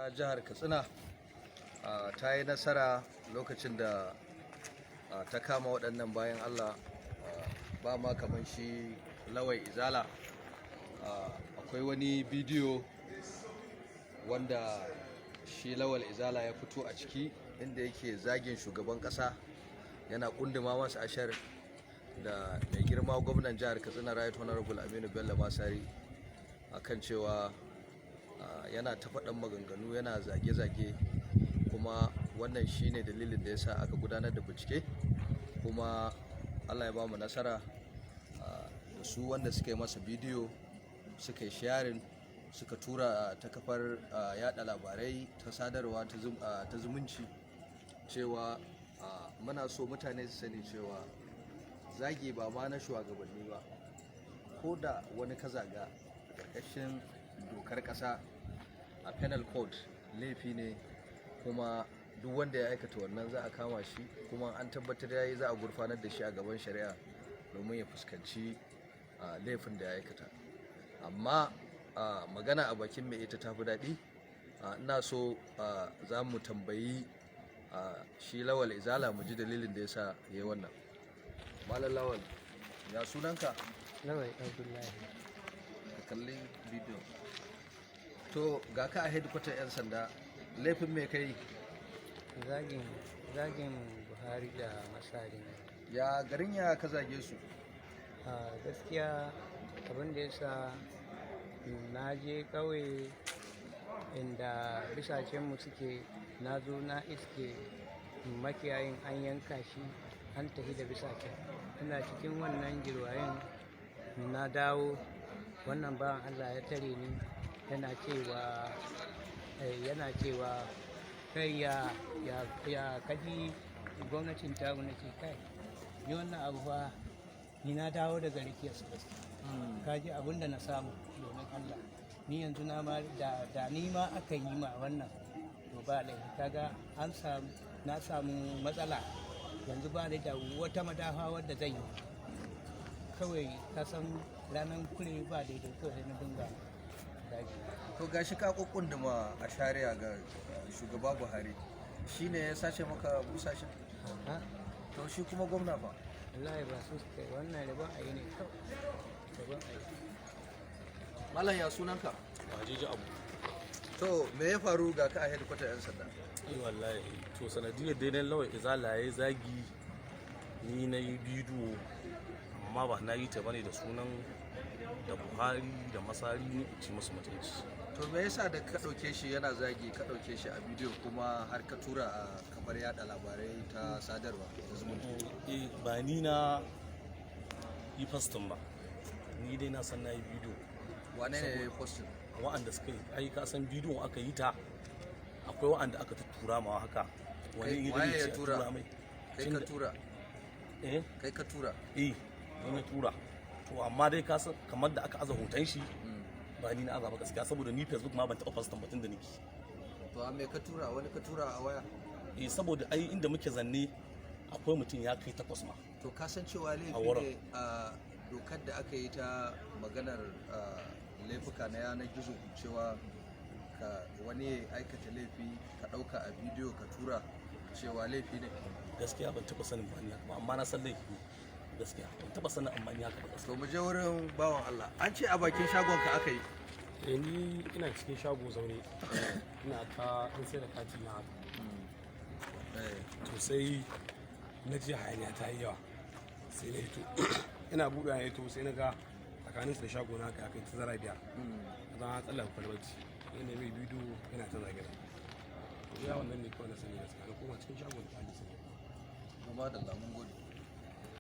Ta jihar Katsina ta yi nasara lokacin da ta kama waɗannan bayan Allah, ba ma kamar shi Lawal Izala. Akwai wani bidiyo wanda shi Lawal Izala ya fito a ciki, inda yake zagin shugaban ƙasa, yana kunduma masa ashar da mai girma gwamnan jihar Katsina, Right Honorable Aminu Bello Masari, akan cewa yana ta faɗan maganganu, yana zage-zage. Kuma wannan shine dalilin da yasa aka gudanar da bincike, kuma Allah ya ba mu nasara da su wanda suka yi masa bidiyo, suka yi sharing, suka tura ta kafar yada labarai ta sadarwa ta zumunci, cewa muna so mutane su sani cewa zagi, ba ma na shugabanni ba, ko da wani ka zaga, ƙarƙashin dokar ƙasa a Penal Code laifi ne. Kuma duk wanda ya aikata wannan za a kama shi, kuma an tabbatar ya yi, za a gurfanar da shi a gaban shari'a domin ya fuskanci laifin da ya aikata. Amma magana a bakin mai ita tafi daɗi. Ina so za mu tambayi shi Lawal Izala, mu ji dalilin da ya sa ya yi wannan. Malam Lawal, ya sunanka? Lawal Abdullahi. Ka kalli bidiyo. To, ga ka a headquarter 'yan sanda, laifin mai kai? Zagin Buhari da Masari ne. Ya garin ya ka zage su? A gaskiya, abin da ya sa na je ƙauye inda bisashenmu suke, na zo na iske makiyayin an yanka shi, an tafi da bisashen. Ina cikin wannan jirwayen na dawo, wannan bawan Allah ya tare ni, yana cewa, "Kai, ya kaji gwamnatin ta?" Na ce, "Kai, ni wannan abu fa, ni na dawo daga rikiyar su gaskiya. Kaji abin da na samu, domin Allah ni yanzu na ma da ni ma aka yi ma wannan, to ba laifi." Kaga an samu, na samu matsala yanzu, ba ni da wata madafa wadda zan yi. Kawai ka san ranar kure ba daidai, kawai sai na dinga daji. To, gashi ka kukkunduma a shari'a ga shugaba Buhari, shine ya sace maka busashen? Ha? To, shi kuma gwamna fa? Wallahi ba su suka yi wannan, rabon a yi ne kawai, rabon a yi. Malam, ya sunanka? Wajiji Abu. To, me ya faru? Ga ka a headquarter 'yan sanda. Eh, wallahi, to sanadiyar dai Lawal Izala ya zagi, ni na yi bidiyo, amma ba na yi ta bane da sunan da Buhari da Masari ne ci musu mutunci. To, me yasa da ka ɗauke shi yana zagi, ka ɗauke shi a bidiyo, kuma har ka tura a kafar yada labarai ta sadarwa ta zumunci? Eh, ba ni na yi posting ba, ni dai na san na yi bidiyo. Wane ne ya yi posting? Wa'anda suka yi, ai ka san bidiyon aka yi ta, akwai wa'anda aka tuttura ma haka wani Kai, waye idan ya ce a tura? tura mai. Kai ka tura? Eh. Kai ka tura? Eh, ni na tura. To, amma dai ka san kamar da aka aza hoton shi, ba ni na aza ba gaskiya, saboda ni Facebook ma ban taɓa posting batun da nake. To, a me ka tura? Wani ka tura a waya? Eh, saboda ai inda muke zanne akwai mutum ya kai takwas ma. To, ka san cewa A laifi wurin. ne a dokar da aka yi ta maganar laifuka na yanar gizo, cewa ka wani ya aikata laifi, ka ɗauka a bidiyo ka tura, cewa laifi ne? Gaskiya ban taɓa sanin ba ni haka ba, amma na san laifi ne. Gaskiya ban taɓa sanin amma ni haka ba gaskiya. To, mu je wurin bawan Allah. An ce a bakin shagon ka aka yi. Eh, ni ina cikin shago zaune, ina ta an sai da kati na haka. To, sai na ji hayaniya ta yi yawa, sai na hito. Ina buɗe na hito, sai na ga tsakanin su da shago na haka kai tazara 5. A zama tsallaka kwalbati, yana mai bidiyo, yana ta zage zage. To, ya wannan ne kawai na sani gaskiya. Na koma cikin shagon da ake sani. Gaba da lamun gode.